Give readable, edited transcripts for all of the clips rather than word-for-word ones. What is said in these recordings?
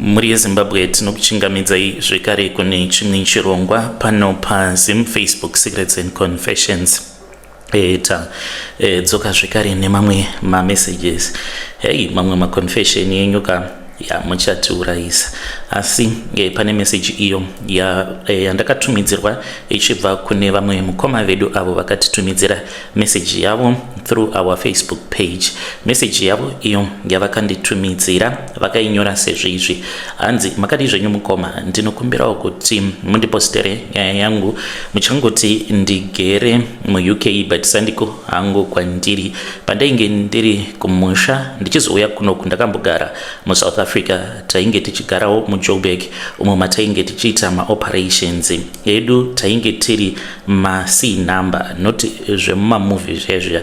Mhuri yeZimbabwe, tinokuchingamidzai zvekare kune chimwe chirongwa pano paZim Facebook Secrets and Confessions. Eta dzoka zvekare nemamwe mamessages. Hey, mamwe maconfession yenyu ka ya muchatiurayisa, asi pane message iyo yandakatumidzirwa ichibva kune vamwe mukoma vedu avo vakatitumidzira message yavo through our Facebook page. Message yavo iyo yavakanditumidzira vakainyora sezvizvi: hanzi, "Makadii zvenyu mukoma? Ndinokumbirawo kuti mundipostere nyaya yangu. Muchangoti ndigere muUK, but sandiko hangu kwandiri. Pandainge ndiri kumusha ndichizouya kunoku, ndakambogara muSouth Africa. Tainge tichigarawo muJoburg, umo matainge tichiita maoperations edu. Tainge tiri maC number, not zvemumamovie zvezvia,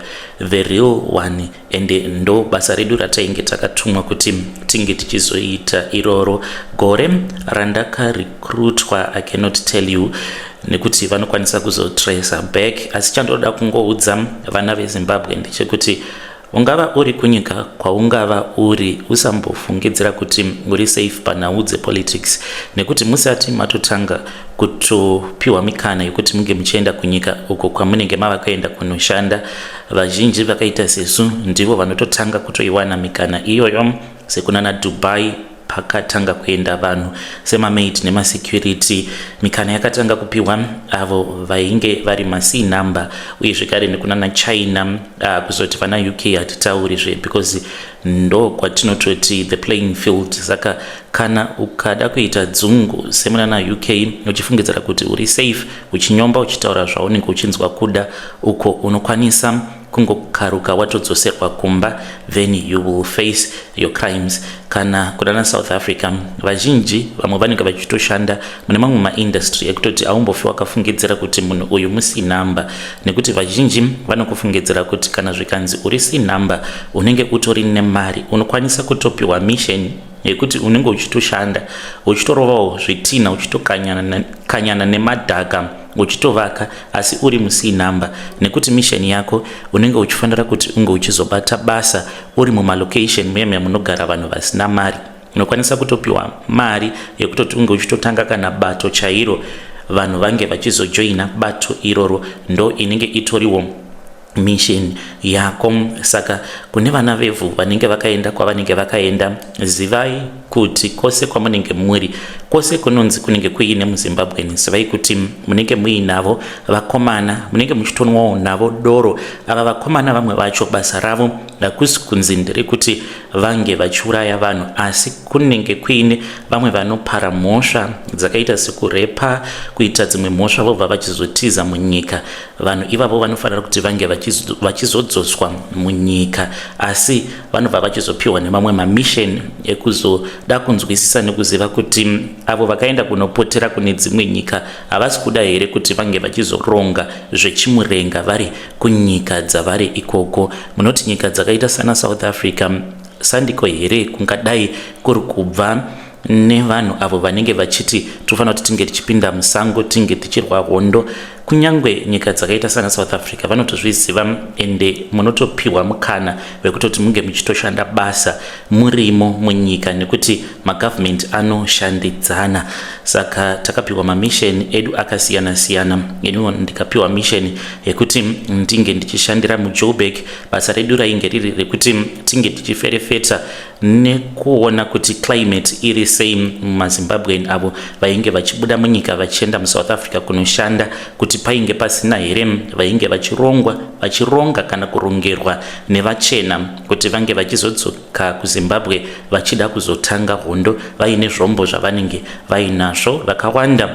the real one, ende ndo basa redu ratainge takatumwa kuti tinge tichizoita iroro. Gore randakarecruitwa I cannot tell you, nekuti vanokwanisa kuzotracer back. Asi chandoda kungoudza vana veZimbabwe ndechekuti ungava uri kunyika kwaungava uri, usambofungidzira kuti uri safe panhau dzepolitics, nekuti musati matotanga kutopiwa mikana yekuti munge muchienda kunyika uko kwamunenge mava kuenda kunoshanda, vazhinji vakaita sesu ndivo vanototanga kutoiwana mikana iyoyo. Sekunana Dubai, pakatanga kuenda vanhu semamaid nemasecurity, mikana yakatanga kupiwa avo vainge vari maC number, uye zvekare nekunana China. Kuzoti vana UK hatitaurizve, because ndo kwatinototi the playing field. Saka kana ukada kuita dzungu semunana UK, uchifungidzira kuti uri safe, uchinyomba, uchitaura zvaunenge uchinzwa kuda uko, unokwanisa kungokaruka watodzoserwa kumba, then you will face your crimes. Kana kudana South Africa, vazhinji vamwe vanenge vachitoshanda mune mamwe maindustry ekutoti aumbofi wakafungidzira kuti munhu uyu muC number, nekuti vazhinji vanokufungidzira kuti kana zvikanzi uri C number, unenge utori nemari, unokwanisa kutopiwa mission yekuti unenge uchitoshanda, uchitorovawo zvitina, uchitokanyana nemadhaka, uchitovaka, asi uri muC number, nekuti mission yako unenge uchifanira kuti unge uchizobata basa uri mumalocation muya munogara vanhu vasina mari. Unokwanisa kutopiwa mari yekutoti unge uchitotanga kana bato chairo, vanhu vange vachizojoina bato iroro, ndo inenge itoriwo mission yako. Saka kune vana vevhu vanenge vakaenda kwavanenge vakaenda, zivai kuti kwose kwamunenge muri, kwose kunonzi kunenge kuine muZimbabweni, zivai kuti munenge muinavo vakomana, munenge muchitonwawo navo doro. Ava vakomana, vamwe vacho basa ravo hakusi kunzi nderekuti vange vachiuraya vanhu, asi kunenge kuine vamwe vanopara mhosva dzakaita sekurepa, kuita dzimwe mhosva, vobva vachizotiza munyika. Vanhu ivavo vanofanira kuti vange vachizodzoswa munyika, asi vanobva vachizopiwa nemamwe mamission ekuzoda kunzwisisa nekuziva kuti avo vakaenda kunopotera kune dzimwe nyika havasi kuda here kuti vange vachizoronga zvechimurenga vari kunyika dzavari ikoko. Munoti nyika dzakaita sana South Africa, sandiko here kungadai kuri kubva nevanhu avo vanenge vachiti tofanira kuti tinge tichipinda musango, tinge tichirwa hondo? Kunyange nyika dzakaita sana South Africa vanotozviziva, ende munotopiwa mukana wekutoti munge muchitoshanda basa murimo munyika, nekuti magovernment anoshandidzana. Saka takapiwa mamission edu akasiyana siyana. Iniwo ndikapiwa mission yekuti ndinge ndichishandira muJoburg. Basa redu rainge riri rekuti tinge tichiferefeta nekuona kuti climate iri sei mumaZimbabwean avo vainge vachibuda munyika vachienda muSouth Africa kunoshanda, kuti painge pasina here vainge vachirongwa, vachironga kana kurongerwa nevachena kuti vange vachizodzoka kuZimbabwe vachida kuzotanga hondo vaine zvombo zvavanenge vainazvo. Vakawanda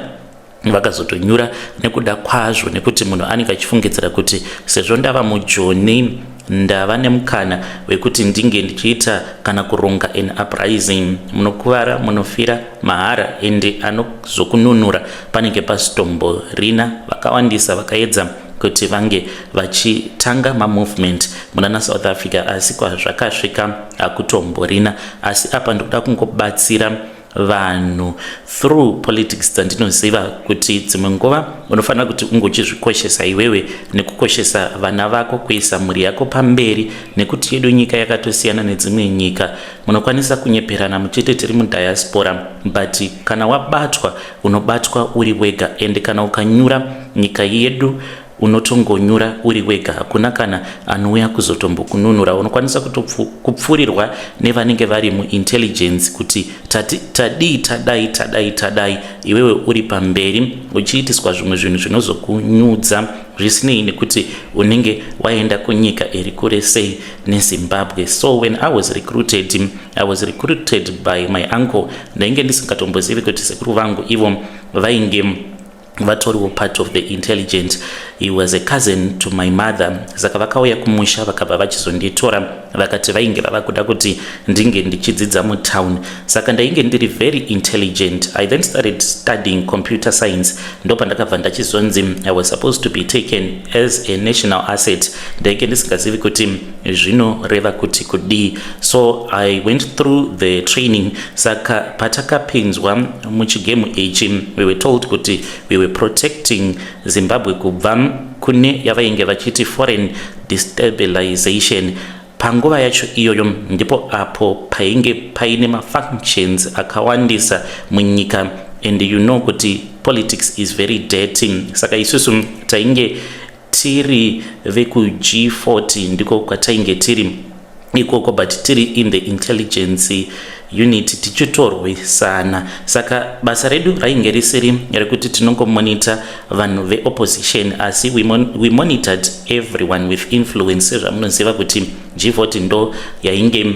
vakazotonyura nekuda kwazvo, nekuti munhu anenge achifungidzira kuti sezvo ndava muJoni, ndava nemukana wekuti ndinge ndichiita kana kuronga an uprising. Munokuvara, munofira mahara, ende anozokununura panenge pasitomborina. Vakawandisa vakaedza kuti vange vachitanga mamovement munana South Africa, asi kwazvakasvika hakutomborina. Asi apa ndikuda kungobatsira. Vanhu through politics dzandinoziva kuti dzimwe nguva unofanira kuti unge uchizvikoshesa iwewe nekukoshesa vana vako, kuisa mhuri yako pamberi, nekuti yedu nyika yakatosiyana nedzimwe nyika. Munokwanisa kunyeperana muchiti tiri mudiaspora, but kana wabatwa, unobatwa uri wega, ende kana ukanyura nyika yedu, unotongonyura uri wega. Hakuna kana anouya kuzotombokununura. Unokwanisa kutopfurirwa nevanenge vari muintelligence kuti tadii, tadai, tadai, tadai, iwewe uri pamberi uchiitiswa zvimwe zvinhu zvinozokunyudza, zvisinei nekuti unenge waenda kunyika iri kure sei neZimbabwe. So when I was recruited, I was recruited by my uncle. Ndainge ndisingatombozivi kuti sekuru vangu ivo vainge vatoriwo part of the intelligent. He was a cousin to my mother. Saka vakauya kumusha, vakabva vachizonditora, vakati vainge vava kuda kuti ndinge ndichidzidza mutown. Saka ndainge ndiri very intelligent. I then started studying computer science. Ndo pandakabva ndachizonzi I was supposed to be taken as a national asset. Ndainge ndisingazivi kuti zvinoreva kuti kudii. So I went through the training. Saka patakapinzwa muchigemu ichi, we were told kuti we were protecting Zimbabwe kubva kune yavainge vachiti foreign destabilization. Panguva yacho iyoyo ndipo apo painge paine mafunctions akawandisa munyika, and you know kuti politics is very dirty. Saka isusu tainge tiri vekuG40, ndiko kwatainge tiri ikoko, but tiri in the intelligence unit tichitorwisana. Saka basa redu rainge risiri rekuti tinongomonita vanhu veopposition, asi we monitored everyone with influence. Sezvamunoziva kuti G40 ndo yainge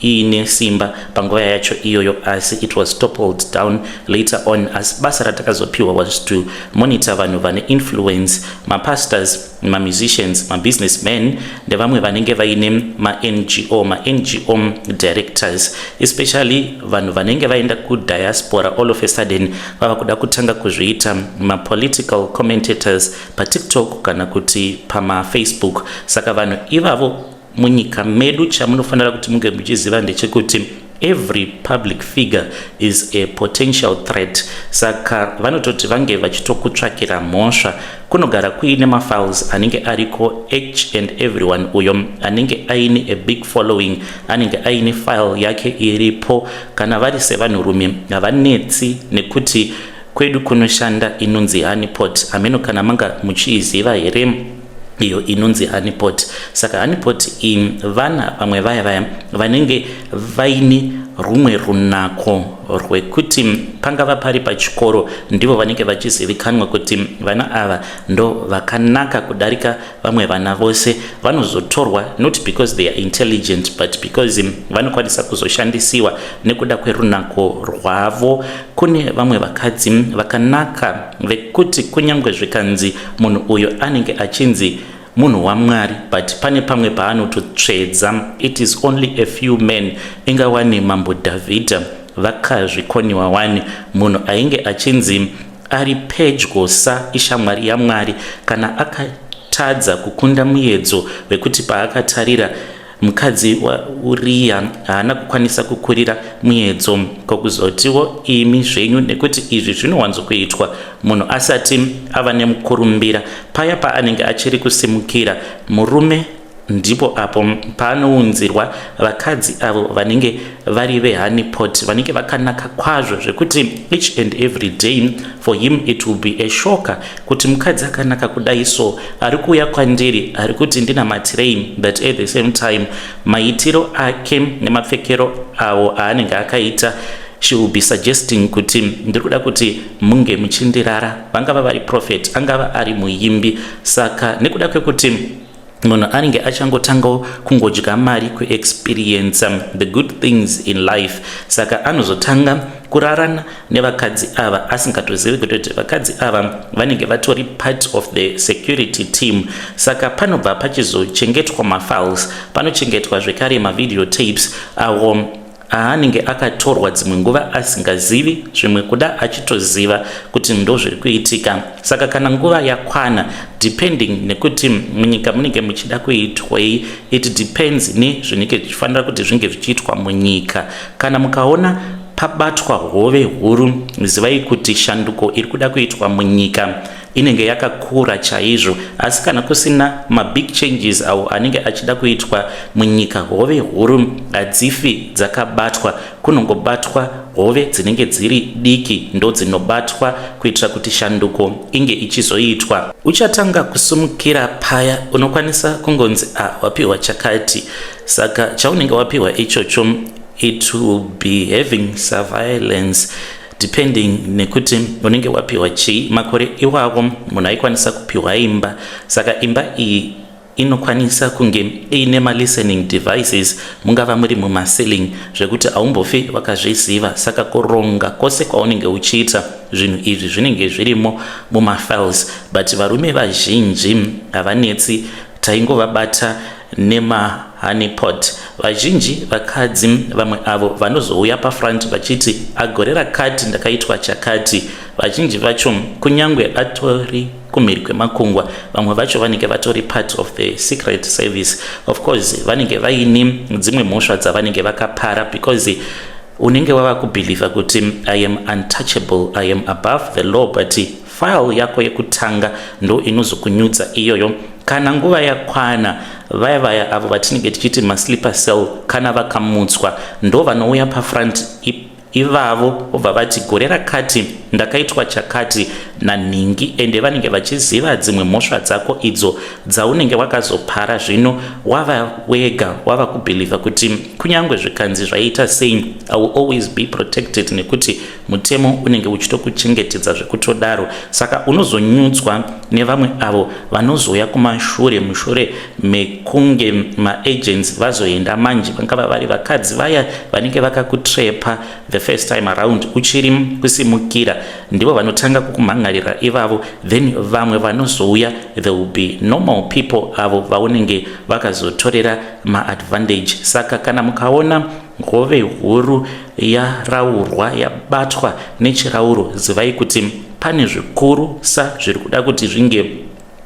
iine simba panguva yacho iyoyo, asi it was toppled down later on. Asi basa ratakazopiwa was to monitor vanhu vane influence, mapastors, mamusicians, mabusinessmen nevamwe vanenge vaine maNGO, maNGO directors, especially vanhu vanenge vaenda kudiaspora, all of a sudden vava kuda kutanga kuzviita mapolitical commentators paTikTok kana kuti pamaFacebook. Saka vanhu ivavo, munyika medu chamunofanira kuti munge muchiziva ndechekuti every public figure is a potential threat. Saka vanototi vange vachitokutsvakira mhosva. Kunogara kuine mafiles anenge ariko. Each and everyone uyo anenge aine a big following anenge aine file yake iripo. Kana vari sevanhurume, havanetsi, nekuti kwedu kunoshanda inonzi honeypot. Hameno kana manga muchiiziva here iyo inonzi honeypot. Saka honeypot iyi, vana vamwe vaya vaya vanenge vaine rumwe runako rwekuti pangava pari pachikoro, ndivo vanenge vachizivikanwa kuti vana ava ndo vakanaka kudarika vamwe vana vose, vanozotorwa not because they are intelligent, but because vanokwanisa kuzoshandisiwa nekuda kwerunako rwavo. Kune vamwe vakadzi vakanaka vekuti kunyange zvikanzi munhu uyo anenge achinzi munhu waMwari, but pane pamwe paanototsvedza. It is only a few men. Ingawani Mambo Dhavhidha vakazvikoniwa wani, munhu ainge achinzi ari pedyo sa ishamwari yaMwari, kana akatadza kukunda muedzo wekuti paakatarira mukadzi waUriya haana kukwanisa kukurira muedzo. Kokuzotiwo imi zvenyu, nekuti izvi zvinowanzokuitwa munhu asati ava nemukurumbira, paya paanenge achiri kusimukira murume, ndipo apo paanounzirwa vakadzi avo vanenge vari vehoneypot, vanenge vakanaka kwazvo zvekuti each and every day for him it will be a shocker kuti mukadzi akanaka kudai so ari kuuya kwandiri, ari kuti ndinamatirei, but at the same time maitiro ake nemapfekero awo aanenge akaita, she will be suggesting kuti ndiri kuda kuti munge muchindirara. Vangava vari prophet, angava ari muimbi. Saka nekuda kwekuti munhu anenge achangotangawo kungodya mari, kuexperience the good things in life, saka anozotanga kurarana nevakadzi ava asingatozivi kutoti vakadzi ava vanenge vatori part of the security team. Saka panobva pachizochengetwa mafiles, panochengetwa zvekare mavideo tapes awo aanenge akatorwa dzimwe nguva asingazivi, zvimwe kuda achitoziva kuti ndo zviri kuitika. Saka kana nguva yakwana, depending nekuti munyika munenge muchida kuitwei, it depends nezvinenge zvichifanira kuti zvinge zvichiitwa munyika. Kana mukaona pabatwa hove huru, zivai kuti shanduko iri kuda kuitwa munyika inenge yakakura chaizvo. Asi kana kusina mabig changes awo anenge achida kuitwa munyika, hove huru hadzifi dzakabatwa. Kunongobatwa hove dzinenge dziri diki, ndo dzinobatwa kuitira kuti shanduko inge ichizoitwa. Uchatanga kusumukira paya unokwanisa kungonzi, "A, ah, wapiwa chakati." Saka chaunenge wapiwa ichocho, it will be having surveillance, depending nekuti unenge wapiwa chii. Makore iwavo munhu aikwanisa kupiwa imba, saka imba iyi inokwanisa kunge iine malistening devices, mungava muri mumaceiling, zvekuti haumbofi wakazviziva. Saka kuronga kwose kwaunenge uchiita zvinhu izvi zvinenge zvirimo mumafiles. But varume vazhinji havanetsi, taingovabata nemahoneypot. Vazhinji vakadzi vamwe avo vanozouya pafront vachiti, "Agore rakati ndakaitwa chakati," vazhinji vacho kunyange atori kumhiri kwemakungwa, vamwe vacho vanenge vatori part of the secret service. Of course vanenge vaine dzimwe mhosva dzavanenge vakapara, because unenge wava kubhilivha kuti, "I am untouchable, I am above the law," but file yako yekutanga ndo inozokunyudza iyoyo. Kana nguva yakwana, vaya vaya avo vatinenge tichiti masleeper cell, kana vakamutswa, ndo vanouya pafront ivavo, vobva vati, "Gore rakati ndakaitwa chakati nanhingi." Ende vanenge vachiziva dzimwe mhosva dzako idzo dzaunenge wakazopara. Zvino wava wega, wava kubhilivha kuti kunyange zvikanzi zvaita sei, I will always be protected, nekuti mutemo unenge uchitokuchengetedza zvekutodaro. Saka unozonyudzwa nevamwe avo vanozouya kumashure, mushure mekunge maagents vazoenda manje. Vangava vari vakadzi vaya vanenge vakakutrepa the first time around uchiri kusimukira, ndivo vanotanga kukumhangarira ivavo. Then vamwe vanozouya, there will be normal people avo vaunenge vakazotorera maadvantage. Saka kana mukaona hove huru yaraurwa, yabatwa nechirauro, zivai kuti pane zvikuru sa zviri kuda kuti zvinge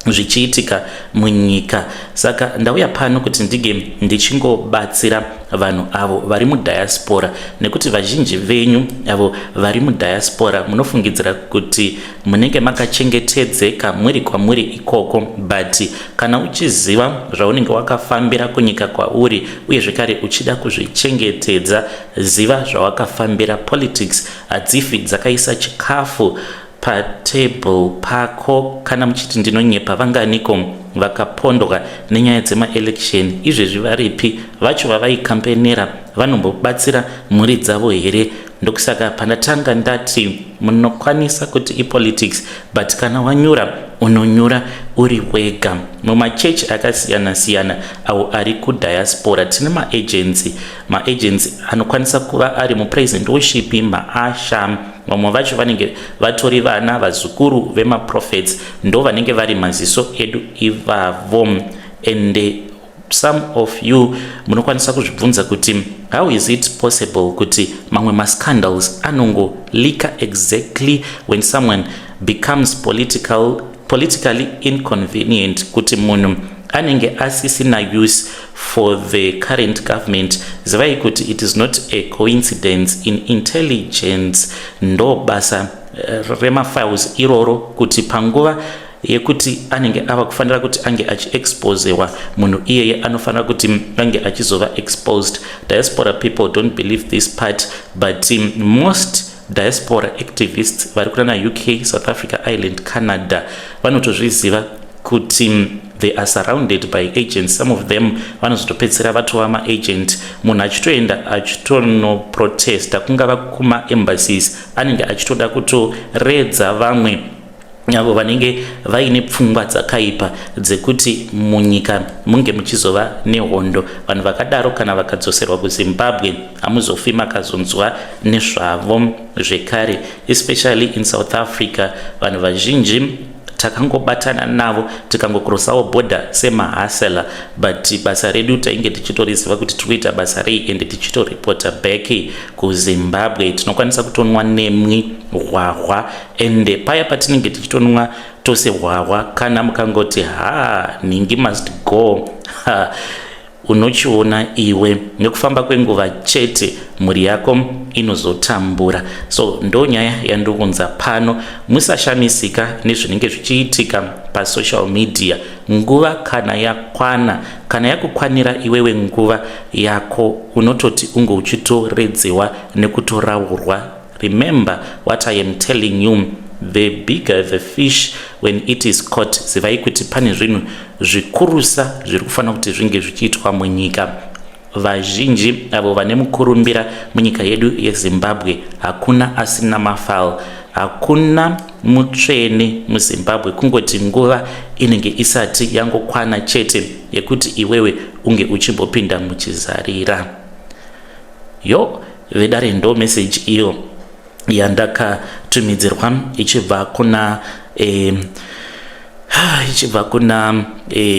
zvichiitika munyika. Saka ndauya pano kuti ndinge ndichingobatsira vanhu avo vari mudiaspora, nekuti vazhinji venyu avo vari mudiaspora munofungidzira kuti munenge makachengetedzeka muri kwamuri ikoko. But kana uchiziva zvaunenge wakafambira kunyika kwauri, uye zvekare uchida kuzvichengetedza, ziva zvawakafambira. Politics hadzifi dzakaisa chikafu patable pako. Kana muchiti ndinonyepa, vanganiko vakapondwa nenyaya dzemaelection izvezvi? Varipi vacho vavaikampenera? Vanombobatsira mhuri dzavo here? Ndokusaka pandatanga ndati munokwanisa kuti ipolitics, but kana wanyura, unonyura uri wega. Mumachechi akasiyana-siyana awo ari kudiaspora, tine maagency. Maagency anokwanisa kuva ari mupraise and worship, maushers. Vamwe vacho vanenge vatori vana vazukuru vemaprophets, ndo vanenge vari maziso edu ivavo. Ende some of you munokwanisa kuzvibvunza kuti, how is it possible kuti mamwe mascandals anongolika exactly when someone becomes politically inconvenient, kuti munhu anenge asisina use for the current government? Zivai kuti it is not a coincidence. In intelligence, ndo basa remafiles iroro, kuti panguva yekuti anenge ava kufanira kuti ange achiexposewa, munhu iyeye anofanira kuti ange achizova exposed. Diaspora people don't believe this part, but most diaspora activists vari kunana UK, South Africa, Ireland, Canada vanotozviziva kuti they are surrounded by agents. Some of them vanozotopedzisira vatova maagent. Munhu achitoenda achitonoprotesta, kungava kumaembassies, anenge achitoda kutoredza vamwe avo vanenge vaine pfungwa dzakaipa dzekuti munyika munge muchizova nehondo. Vanhu vakadaro kana vakadzoserwa kuZimbabwe, hamuzofi makazonzwa nezvavo zvekare. Especially in South Africa, vanhu vazhinji takangobatana navo tikangokrosawo bhodha semahustler, but basa redu tainge tichitoriziva kuti tiri kuita basa rei, ende tichitoripota back kuZimbabwe. Tinokwanisa kutonwa nemwi hwahwa, ende paya patinenge tichitonwa tose hwahwa, kana mukangoti, "Ha, nhingi must go," ha, Unochiona iwe nekufamba kwenguva chete mhuri yako inozotambura. So ndo nyaya yandounza pano. Musashamisika nezvinenge zvichiitika pasocial media. Nguva kana yakwana, kana yakukwanira iwewe nguva yako, unototi unge uchitoredzewa nekutoraurwa. Remember what I am telling you: the bigger the fish when it is caught, zivai kuti pane zvinhu zvikurusa zviri kufanira kuti zvinge zvichiitwa munyika. Vazhinji avo vane mukurumbira munyika yedu yeZimbabwe, hakuna asina mafile, hakuna mutsvene muZimbabwe. Kungoti nguva inenge isati yangokwana chete yekuti iwewe unge uchimbopinda muchizarira. Yo vedare, ndo message iyo yandakatumidzirwa ichibva kuna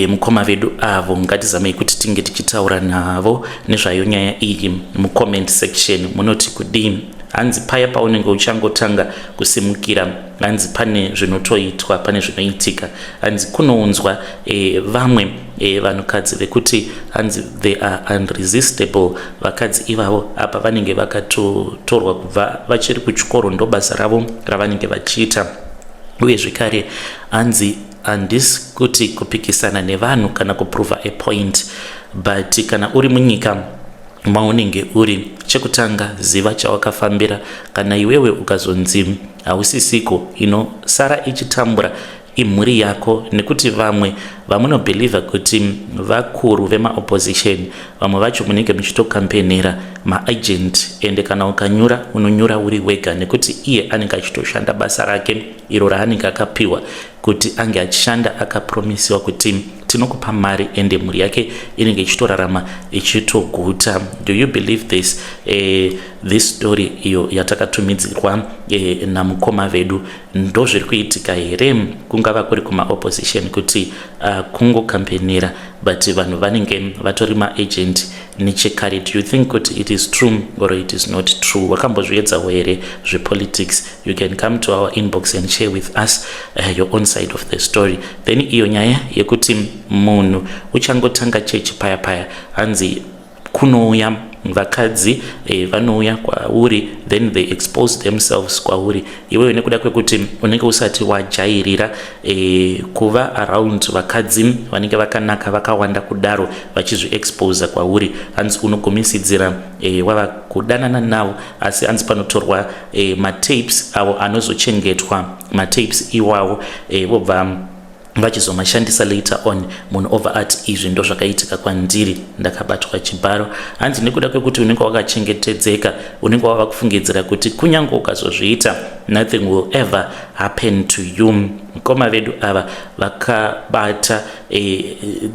mukoma vedu avo. Ngatizamei kuti tinge tichitaura navo nezvayo nyaya iyi. Mucomment section munoti kudii? Hanzi paya paunenge uchangotanga kusimukira, hanzi pane zvinotoitwa, pane zvinoitika. Hanzi kunounzwa vamwe vanhukadzi vekuti hanzi they are unresistible. Vakadzi ivavo apa vanenge vakatotorwa kubva vachiri kuchikoro, ndo basa ravo ravanenge vachiita. Uye zvekare hanzi handisi kuti kupikisana nevanhu kana kuprova a point, but kana uri munyika maunenge uri, chekutanga ziva chawakafambira. Kana iwewe ukazonzi hausisiko, inosara ichitambura imhuri yako, nekuti vamwe vamunobhelievha kuti vakuru vemaopposition, vamwe vacho munenge muchitokampenera maagent. Ende kana ukanyura, unonyura uri wega, nekuti iye anenge achitoshanda basa rake iro raanenge akapiwa kuti ange achishanda, akapromisiwa kuti tinokupa mari, ende mhuri yake inenge ichitorarama ichitoguta. Do you believe this story iyo yatakatumidzirwa namukoma vedu? Ndo zviri kuitika here kungava kuri kumaopposition, kuti kungokampenera, but vanhu vanenge vatori maagent nechekare? Do you think kuti it is true or it is not true? Wakambozviedzawo here zvepolitics? You can come to our inbox and share with us your own side of the story. Then iyo nyaya yekuti munhu uchangotanga chechi paya paya, hanzi kunouya vakadzi, vanouya kwauri, then they expose themselves kwauri iwewe, nekuda kwekuti unenge usati wajairira kuva around vakadzi vanenge vakanaka vakawanda kudaro vachizviexposa kwauri. Hanzi unogumisidzira wava kudanana navo, asi hanzi panotorwa matapes avo, anozochengetwa matapes iwawo, vobva vachizomashandisa later on. Munhu obva ati izvi ndo zvakaitika kwandiri, ndakabatwa chibharo. Hanzi nekuda kwekuti unenge wakachengetedzeka, unenge wava kufungidzira kuti kunyange ukazozviita, nothing will ever happen to you. Mukoma vedu ava vakabata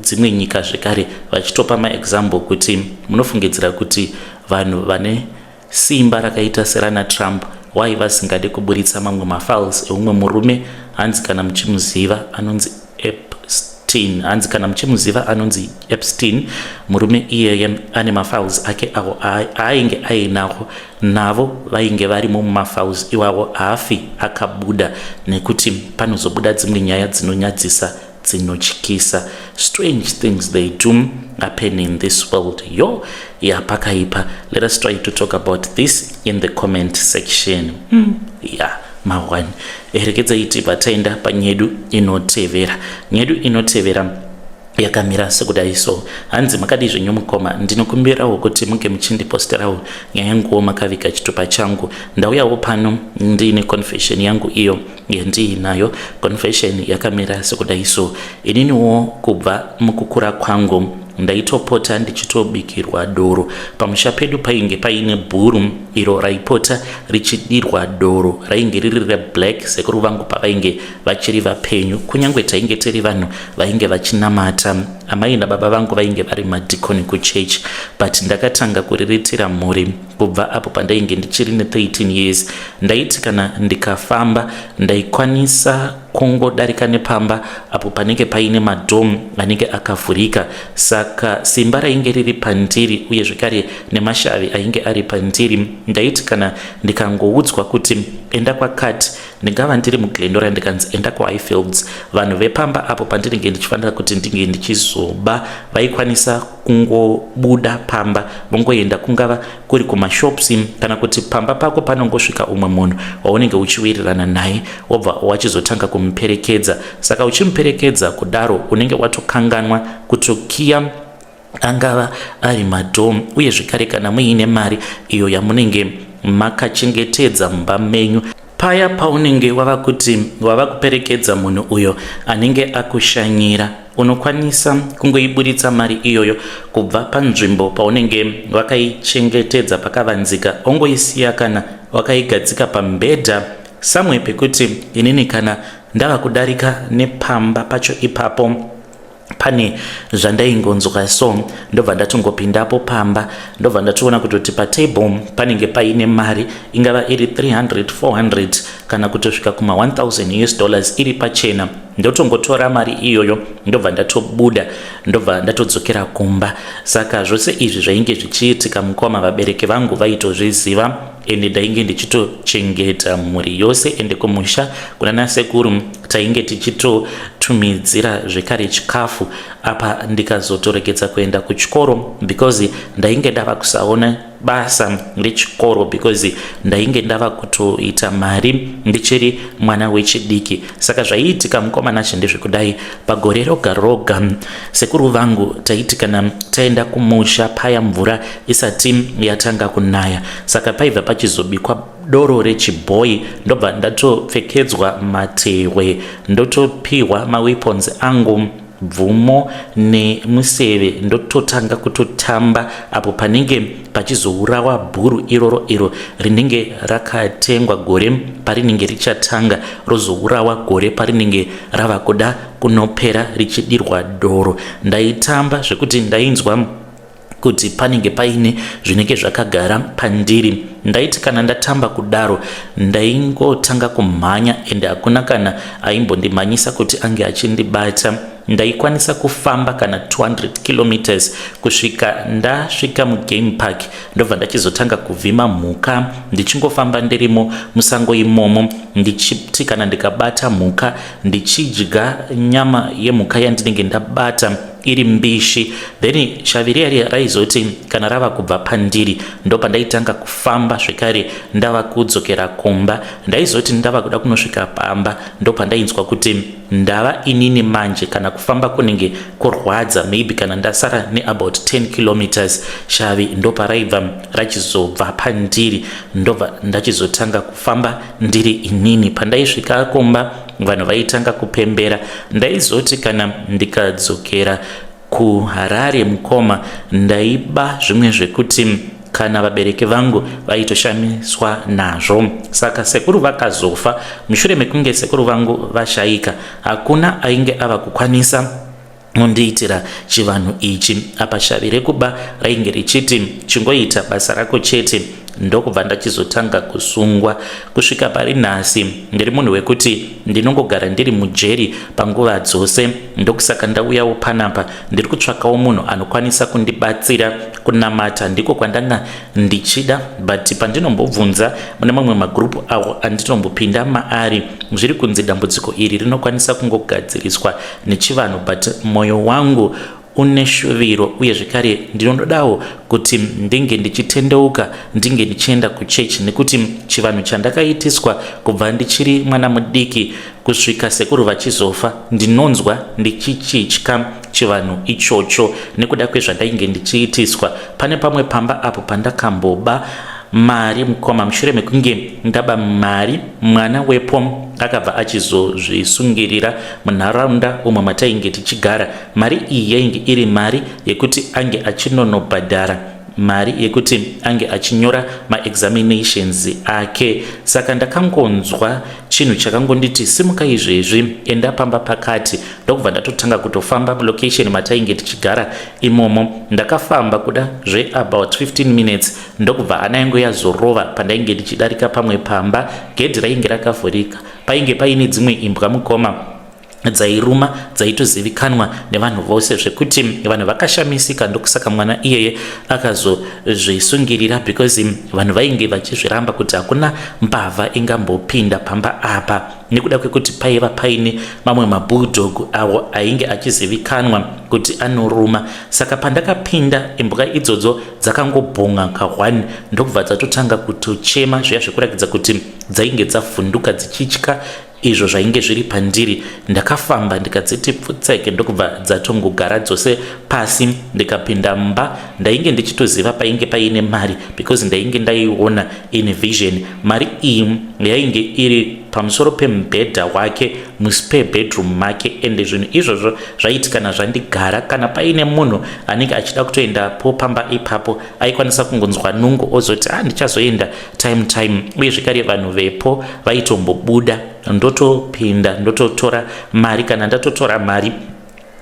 dzimwe nyika zvekare, vachitopa maexample kuti munofungidzira kuti vanhu vane simba rakaita serana Trump, wai vasingade kuburitsa mamwe mafiles eumwe murume? Hanzi kana muchimuziva anonzi Epstein, hanzi kana muchimuziva anonzi Epstein, murume iyeye ane mafiles ake awo aainge ainawo, navo vainge varimo mumafiles iwawo. Haafi akabuda, nekuti panozobuda dzimwe nyaya dzinonyadzisa, dzinotyisa. Strange things, they do happen in this world. Yo, yapakaipa. Let us try to talk about this in the comment section. Yeah, ma1 erekedzai tibva taenda panyedu inotevera. Nyedu inotevera yakamira sekudai so. Hanzi makadii zvenyu mukoma? Ndinokumbirawo kuti munge muchindiposterawo nyaya yanguwo makaviga chitupa changu. Ndauyawo pano ndiine confession yangu iyo yandiinayo. Confession yakamira sekudai so. Ininiwo kubva mukukura kwangu ndaitopota ndichitobikirwa doro. Pamusha pedu painge paine bhuru iro raipota richidirwa doro, rainge riri reblack. Sekuru vangu pavainge vachiri vapenyu, kunyange tainge tiri vanhu vainge vachinamata, amai nababa vangu vainge vari madhikoni kuchechi, but ndakatanga kuriritira mhuri kubva apo pandainge ndichiri ne13 years. Ndaiti kana ndikafamba, ndaikwanisa kungodarika nepamba apo panenge paine madhomu anenge akavhurika. Saka simba rainge riri pandiri, uye zvekare nemashavi ainge ari pandiri, ndaiti kana ndikangoudzwa kuti enda kwakati. Ndingava ndiri muGlendora ndikanzi enda kuHighfields, vanhu vepamba apo pandinenge ndichifanira kuti ndinge ndichizoba vaikwanisa kungobuda pamba vongoenda, kungava kuri kumashops kana kuti pamba pako panongosvika umwe munhu waunenge uchiwirirana naye, wobva wachizotanga kumuperekedza. Saka uchimuperekedza kudaro unenge watokanganwa kutokiya angava ari madhom, uye zvekare kana muine mari iyo yamunenge makachengetedza mumba menyu, paya paunenge wava kuti wava kuperekedza munhu uyo anenge akushanyira, unokwanisa kungoiburitsa mari iyoyo kubva panzvimbo paunenge wakaichengetedza pakavanzika, ongoisiya kana wakaigadzika pambedha samwe pekuti inini kana ndava kudarika nepamba pacho ipapo pane zvandaingonzwa, so ndobva ndatongopindapo pamba, ndobva ndatoona kutoti patable panenge paine mari, ingava iri 300, 400 kana kutosvika kuma 1000 US dollars iri pachena. Ndotongotora mari iyoyo, ndobva ndatobuda, ndobva ndatodzokera kumba. Saka zvose izvi zvainge zvichiitika, mukoma, vabereki vangu vaitozviziva, ende ndainge ndichitochengeta mhuri yose. Ende kumusha kuna nasekuru tainge tichitotumidzira zvekare chikafu. Apa ndikazotoregedza kuenda kuchikoro because ndainge ndava kusaona basa rechikoro, because ndainge ndava kutoita mari ndichiri mwana wechidiki. Saka zvaiitika, mukoma Nashe, ndezvekudai: pagore roga roga sekuru vangu taiti kana taenda kumusha paya mvura isati yatanga kunaya, saka paibva pachizobikwa doro rechibhoi, ndobva ndatopfekedzwa matehwe, ndotopiwa maweapons angu, bvumo nemuseve, ndototanga kutotamba apo panenge pachizourawa bhuru iroro, iro rinenge rakatengwa gore parinenge richatanga, rozourawa gore parinenge rava kuda kunopera richidirwa doro. Ndaitamba zvekuti ndainzwa kuti panenge paine zvinenge zvakagara pandiri. Ndaiti kana ndatamba kudaro ndaingotanga kumhanya, ende hakuna kana aimbondimhanyisa kuti ange achindibata. Ndaikwanisa kufamba kana 200 kilometers kusvika ndasvika mugame park, ndobva ndachizotanga kuvhima mhuka ndichingofamba ndirimo musango imomo, ndichiti kana ndikabata mhuka ndichidya nyama yemhuka yandinenge ndabata iri mbishi. Then shavi riya riya raizoti kana rava kubva pandiri, ndopandaitanga kufamba zvekare ndava kudzokera kumba. Ndaizoti ndava kuda kunosvika pamba, ndopandainzwa kuti ndava inini manje, kana kufamba kunenge kurwadza. Maybe kana ndasara neabout 10 kilometers, shavi ndoparaibva rachizobva pandiri, ndobva ndachizotanga kufamba ndiri inini. Pandaisvika kumba vanhu vaitanga kupembera. Ndaizoti kana ndikadzokera kuHarare, mukoma, ndaiba zvimwe zvekuti kana vabereki vangu vaitoshamiswa nazvo. Saka sekuru vakazofa. Mushure mekunge sekuru vangu vashayika, hakuna ainge ava kukwanisa undiitira chivanhu ichi. Apa shavi rekuba rainge richiti chingoita basa rako chete. Ndokubva ndachizotanga kusungwa. Kusvika pari nhasi ndiri munhu wekuti ndinongogara ndiri mujeri panguva dzose. Ndokusaka ndauyawo panapa, ndiri kutsvakawo munhu anokwanisa kundibatsira. Kunamata ndiko kwandanga ndichida, but pandinombobvunza mune mamwe magrupu awo andinombopinda maari, zviri kunzi dambudziko iri rinokwanisa kungogadziriswa nechivanhu. But mwoyo wangu une shuviro, uye zvekare ndinodawo kuti ndinge ndichitendeuka, ndinge ndichienda kuchechi, nekuti chivanhu chandakaitiswa kubva ndichiri mwana mudiki kusvika sekuru vachizofa, ndinonzwa ndichichitya chivanhu ichocho nekuda kwezvandainge ndichiitiswa. Pane pamwe pamba apo pandakamboba mari, mukoma. Mushure mekunge ndaba mari, mwana wepo akabva achizozvisungirira munharaunda umo matainge tichigara. Mari iyi yainge iri mari yekuti ange achinonobhadhara mari yekuti ange achinyora maexaminations ake. Saka ndakangonzwa chinhu chakangonditi, "Simuka izvezvi, enda pamba pakati." Ndokubva ndatotanga kutofamba mulocation matainge tichigara imomo. Ndakafamba kuda zveabout 15 minutes, ndokubva hana yangu yazorova pandainge ndichidarika pamwe pamba. Gedhi rainge rakavhurika, painge paine dzimwe imbwa, mukoma. Dzairuma dzaitozivikanwa nevanhu vose zvekuti vanhu vakashamisika. Ndokusaka mwana iyeye akazozvisungirira, because vanhu vainge vachizviramba kuti hakuna mbavha ingambopinda pamba apa, nekuda kwekuti paiva paine mamwe mabulldog awo ainge achizivikanwa kuti anoruma. Saka pandakapinda, imbwa idzodzo dzakangobhonga ka1, ndokubva dzatotanga kutochema zviya zvekuratidza kuti dzainge dzavhunduka, dzichitya izvo zvainge zviri pandiri. Ndakafamba ndikadziti pfutseke, ndokubva dzatongogara dzose pasi. Ndikapinda mumba, ndainge ndichitoziva painge paine mari because ndainge ndaiona in vision. Mari iyi yainge iri pamusoro pemubhedha wake, muspare bedroom make. Ende zvinhu izvozvo zvaiti kana zvandigara, kana paine munhu anenge achida kutoendapo pamba ipapo, aikwanisa kungonzwa nungo ozoti, "A, ah, ndichazoenda time time." Uye zvekare vanhu vepo vaitombobuda, ndotopinda, ndototora mari. Kana ndatotora mari,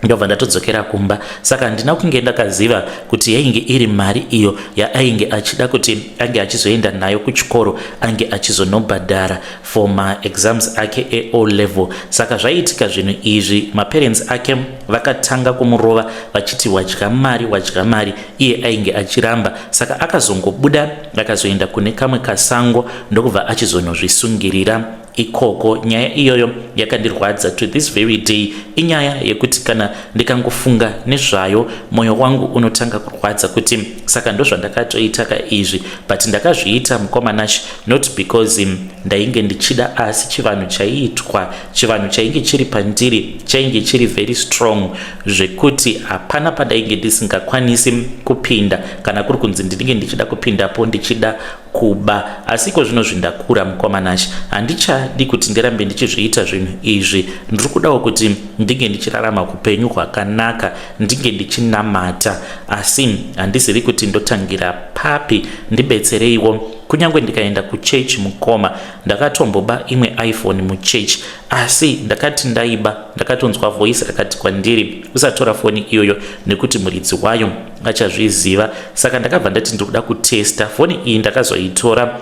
ndobva ndatodzokera kumba. Saka handina kunge ndakaziva kuti yainge iri mari iyo yaainge achida kuti ange achizoenda nayo kuchikoro, ange achizonobhadhara for maexams ake eO level. Saka zvaiitika zvinhu izvi, maparents ake vakatanga kumurova vachiti, "Wadya mari, wadya mari." Iye ainge achiramba. Saka akazongobuda, akazoenda kune kamwe kasango, ndokubva achizonozvisungirira ikoko. Nyaya iyoyo yakandirwadza to this very day. Inyaya yekuti kana ndikangofunga nezvayo, mwoyo wangu unotanga kurwadza kuti saka ndozvandakatoita ka izvi. But ndakazviita, mukoma Nash, not because ndainge ndichida, asi chivanhu chaiitwa, chivanhu chainge chiri pandiri chainge chiri very strong, zvekuti hapana pandainge ndisingakwanisi kupinda kana kuri kunzi ndinenge ndichida kupindapo, ndichida kuba. Asi iko zvino zvindakura, mukoma Nash, handichadi kuti ndirambe ndichizviita zvinhu izvi. Ndiri kudawo kuti ndinge ndichirarama upenyu hwakanaka, ndinge ndichinamata, asi handizivi kuti ndotangira papi. Ndibetsereiwo. Kunyange ndikaenda kuchechi, mukoma, ndakatomboba imwe iPhone muchechi, asi ndakati ndaiba, ndakatonzwa voice rakati kwandiri, "Usatora foni iyoyo nekuti muridzi wayo achazviziva." Saka ndakabva ndati ndiri kuda kutesta foni iyi. Ndakazoitora,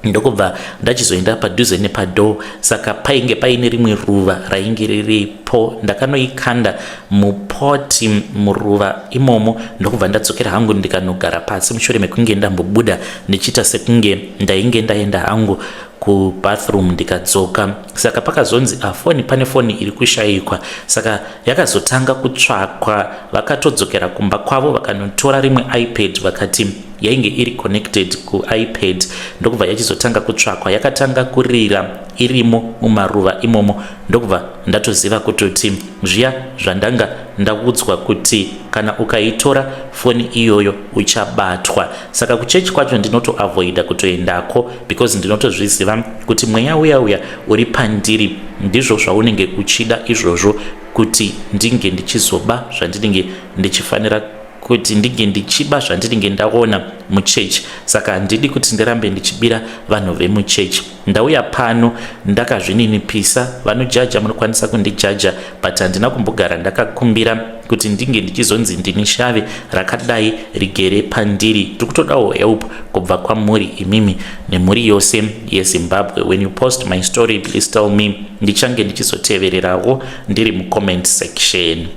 ndokubva ndachizoenda padhuze nepadoor. Saka painge paine rimwe ruva rainge riripo. Ndakanoikanda mupoti muruva imomo, ndokubva ndadzokera hangu, ndikanogara pasi mushure mekunge ndambobuda ndichiita sekunge ndainge ndaenda hangu kubathroom, ndikadzoka. Saka pakazonzi afoni, pane foni iri kushayikwa. Saka yakazotanga kutsvakwa. Vakatodzokera kumba kwavo, vakanotora rimwe iPad, vakati yainge iri connected kuiPad, ndokubva yachizotanga kutsvakwa. Yakatanga kurira irimo mumaruva imomo, ndokubva ndatoziva kutoti zviya zvandanga ndaudzwa kuti kana ukaitora foni iyoyo uchabatwa. Saka kuchechi kwacho ndinotoavoida kutoendako because ndinotozviziva kuti mweya uya uya uri pandiri ndizvo zvaunenge uchida izvozvo, kuti ndinge ndichizoba zvandinenge ndichifanira, kuti ndinge ndichiba zvandinenge ndaona muchechi. Saka handidi kuti ndirambe ndichibira vanhu vemuchechi. Ndauya pano ndakazvininipisa. Vanojaja munokwanisa kundijaja, but handina kumbogara ndakakumbira kuti ndinge ndichizonzi ndini shave rakadai rigere pandiri. Tiri kutodawo help kubva kwamuri imimi nemhuri yose yeZimbabwe. When you post my story, please tell me. Ndichange ndichizotevererawo ndiri mucomment section.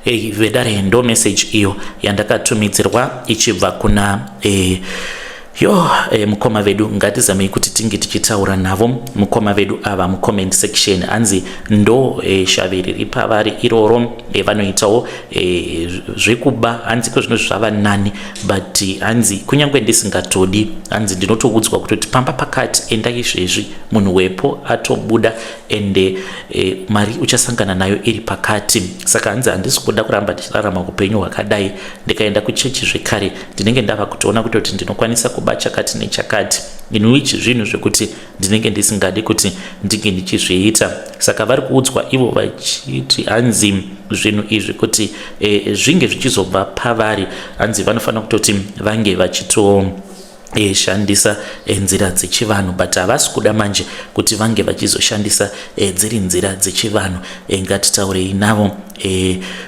Ei, vedare, ndo message iyo yandakatumidzirwa ichibva kuna yo mukoma vedu. Ngatizamei kuti tinge tichitaura navo mukoma vedu ava mucomment section. Hanzi ndo shavi riri pavari iroro. Vanoitawo zvekuba. Hanzi ko zvino zvava nani, but hanzi kunyange ndisingatodi, hanzi ndinotoudzwa kutoti pamba pakati enda izvezvi, munhu wepo atobuda, ende mari uchasangana nayo iri pakati. Saka hanzi handisi kuda kuramba ndichirarama upenyu hwakadai. Ndikaenda kuchechi zvekare, ndinenge ndava kutoona kutoti ndinokwanisa kuba chakati nechakati, in which zvinhu zvekuti ndinenge ndisingadi kuti ndinge ndichizviita. Saka vari kuudzwa ivo vachiti hanzi zvinhu izvi kuti zvinge zvichizobva pavari, hanzi vanofanira kutoti vange vachito shandisa nzira dzechivanhu, but havasi kuda manje kuti vange vachizoshandisa dziri nzira dzechivanhu. Ngatitaurei navo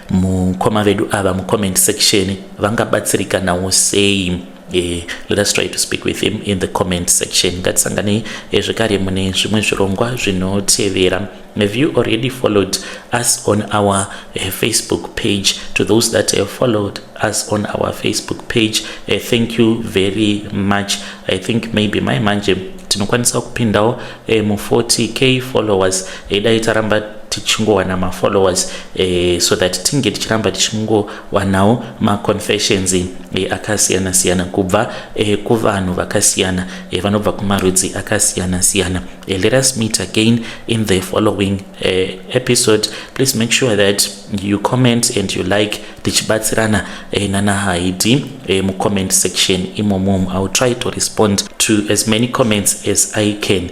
mukoma vedu ava mucomment section. Vangabatsirikanawo sei? Let us try to speak with him in the comment section. Ngatisanganei zvekare mune zvimwe zvirongwa zvinotevera. Have you already followed us on our Facebook page? To those that have followed us on our Facebook page, thank you very much. I think maybe mai manje tinokwanisa kupindawo mu40K followers, dai taramba tichingowana mafollowers, so that tinge tichiramba tichingowanawo maconfessions akasiyana siyana kubva kuvanhu vakasiyana, vanobva kumarudzi akasiyana siyana. Let us meet again in the following episode. Please make sure that you comment and you like, tichibatsirana nana Haidi mucomment section imomo. I will try to respond to as many comments as I can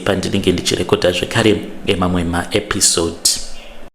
pandinenge ndichirekodha zvekare mamwe maepisode.